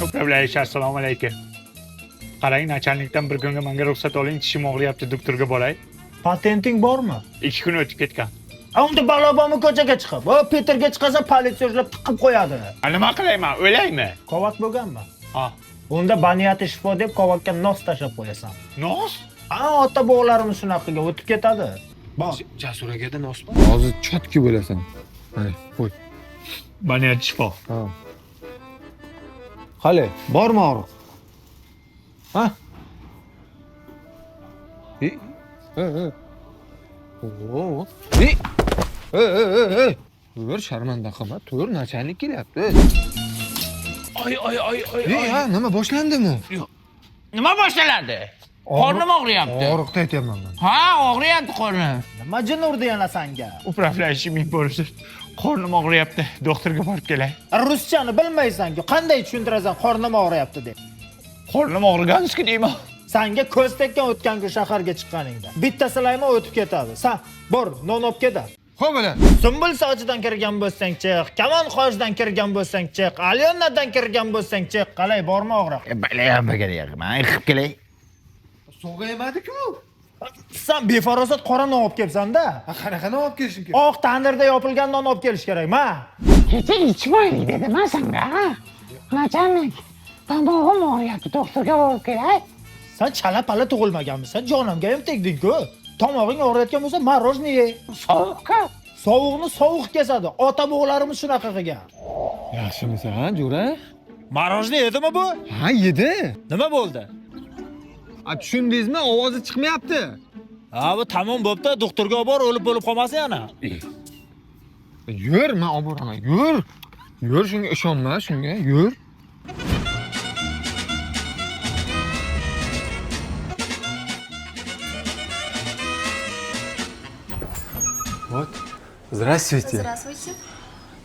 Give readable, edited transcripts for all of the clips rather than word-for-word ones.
Управляющий, assalomu alaykum. Qarang, nachalnikdan bir kunga menga ruxsat oling, tishim og'riyapti, doktorga boray. Patenting bormi? 2 kun o'tib ketgan. A unda balo bormi ko'chaga chiqib? O Peterga chiqasa politsiya ushlab tiqib qo'yadi. A nima qilayman, o'laymi? Kovak bo'lganmi? Ha. Unda baniyati shifo deb kovakka nos tashlab qo'yasan. Nos? A ota bobolarimiz shunaqa qilgan, o'tib ketadi. Bor. Jasur akada nos bor. Hozir chotki bo'lasan. Mana, qo'y. Baniyati shifo. Ha. Qali, bormi og'riq? Ha? E? E, e. Oo. E? E, e, e, e. Tur, sharmanda qilma, tur, nachalnik kelyapti. Oy oy oy oy. E, ha, nima boshlandimi? Nima boshlanadi? Qornim og'riyapti. Og'riqda aytyapman men. Ha, og'riyapti qornim. Nima jin urdi yana sanga? Управляющий ming bo'lsin. Qornim og'riyapti, doktorga borib kelay. Ruschani bilmaysan-ku, qanday tushuntirasan qornim og'riyapti deb. Qornim og'riganski deyman. Sanga ko'z tekkan o'tgan kun shaharga chiqqaningda. Bitta silayma o'tib ketadi. San bor, non olib ket. Xo'p, bo'la. Sumbul sochidan kirgan bo'lsang chiq, Kamon qoshidan kirgan bo'lsang chiq, Alyonadan kirgan bo'lsang chiq. Qalay, bormi og'riq? Balayam man qilib kelay. Sog'aymadi-ku. San befarosat qora non olib kelsan-da. Qanaqa non olib kelishim kerak? Oq tandirda yopilgan non olib kelish kerak, ma. Kecha ichmaylik dedim man sanga, ha? Nachalnik, tomog'im og'riyapti, doktorga borib kelay. San chala-pala tug'ilmaganmisan, jonimga ham tegding-ku. Tomog'ing og'riyotgan bo'lsa, мороженое ye. Sovuq-ku. Sovuqni sovuq kesadi. Ota bobolarimiz shunaqa qilgan. Yaxshimisan, jo'ra? Мороженое yedimi bu? Ha, yedi. Nima bo'ldi? A tushundingizmi? Ovozi chiqmayapti. Ha, bu tamom bo'pti, doktorga olib bor, o'lib bo'lib qolmasin yana. Yur, men olib boraman. Yur. Yur, shunga ishonma, shunga. Yur. Вот. Здравствуйте. Здравствуйте.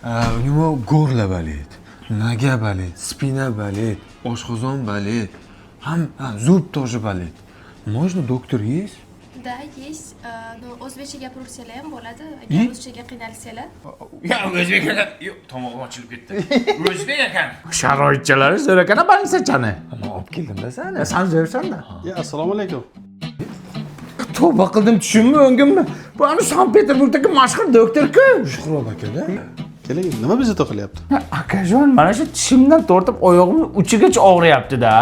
А, у него горло болит, нога болит, спина болит, oshqozon болит, зуб тоже болит. Можно доктор есть? Да, есть. Но o'zbekcha gapirsalar ham bo'ladi. И? Agar ruschaga qiynalsalar. Ya o'zbek ekan. Yo'q, tomog'im ochilib ketdi. O'zbek ekan. Sharoitchalari zo'r ekan, больницachani. Man olib keldim-da sani. San zo'rsan-da. Ya assalomu alaykum. Tavba qildim, tushunmi o'ngimmi? Bu ani Sankt-Peterburgdagi mashhur doktor-ku. Shuhrob akada. Keling, nima bezovta qilyapti? Akajon, mana shu tishimdan tortib oyog'imni uchigacha og'riyapti-da.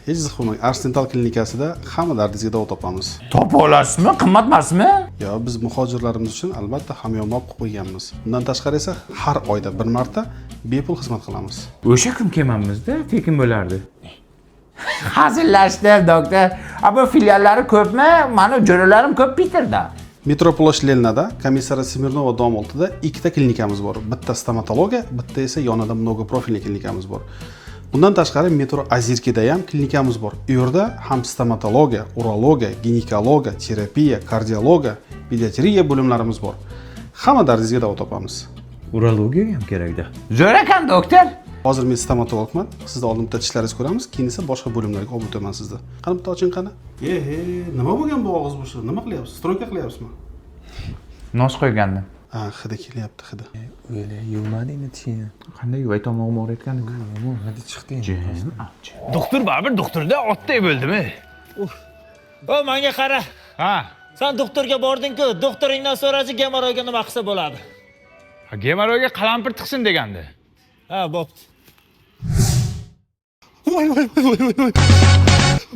Hech zich bo'lmang. Ars Dental klinikasida hamma dardingizga davo topamiz. Topa olasizmi? Qimmat emasmi? Yo, biz muhojirlarimiz uchun albatta hamyonbop qilib qo'yganmiz. Bundan tashqari esa har oyda bir marta bepul xizmat qilamiz. O'sha kun kelmanmizda, tekin bo'lardi. Hazillashdim, doktor. A bu filiallari ko'pmi? Mani jo'ralarim ko'p Peterda. Metro Plosh Lenada, komissara Smirnova dom oldida ikkita klinikamiz bor. Bitta stomatologiya, bitta esa yonida многопрофильный klinikamiz bor. Bundan tashqari metro Azirkida ham klinikamiz bor. U yerda ham stomatologiya, urologiya, ginekologiya, terapiya, kardiologiya, pediatriya bo'limlarimiz bor. Hamma dardingizga davo topamiz. Urologiya ham kerakda. Zo'r ekan, doktor. Hozir men stomatologman. Sizni oldin bitta tishlaringizni ko'ramiz, keyin esa boshqa bo'limlarga olib o'taman sizni. Qani bitta oching qani. E, he, nima bo'lgan bu og'iz bo'shlig'i? Nima qilyapsiz? Stroyka qilyapsizmi? Nos qo'ygandim. Ha, hidi kelyapti, hidi. O'yla, yuvmadingmi tishingni? Qanday yuvay tomog'im og'riyotgan? Yomon hidi chiqdi endi. Doktor baribir doktorda otday bo'ldimi? O, menga qara. Ha. San doktorga bording-ku, doktoringdan so'rachi gemoroyga nima qilsa bo'ladi. Gemoroyga qalampir tiqsin degandi. Ha, bo'pti. Voy voy voy voy voy.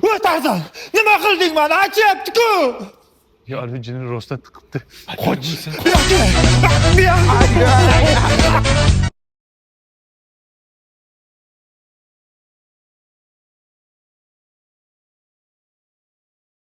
Voy Tarzan, nima qilding mani? Achyapti-ku. Yo, jini rostdan tiqibdi. Qoch. Bu yoqqa. Bu yoqqa.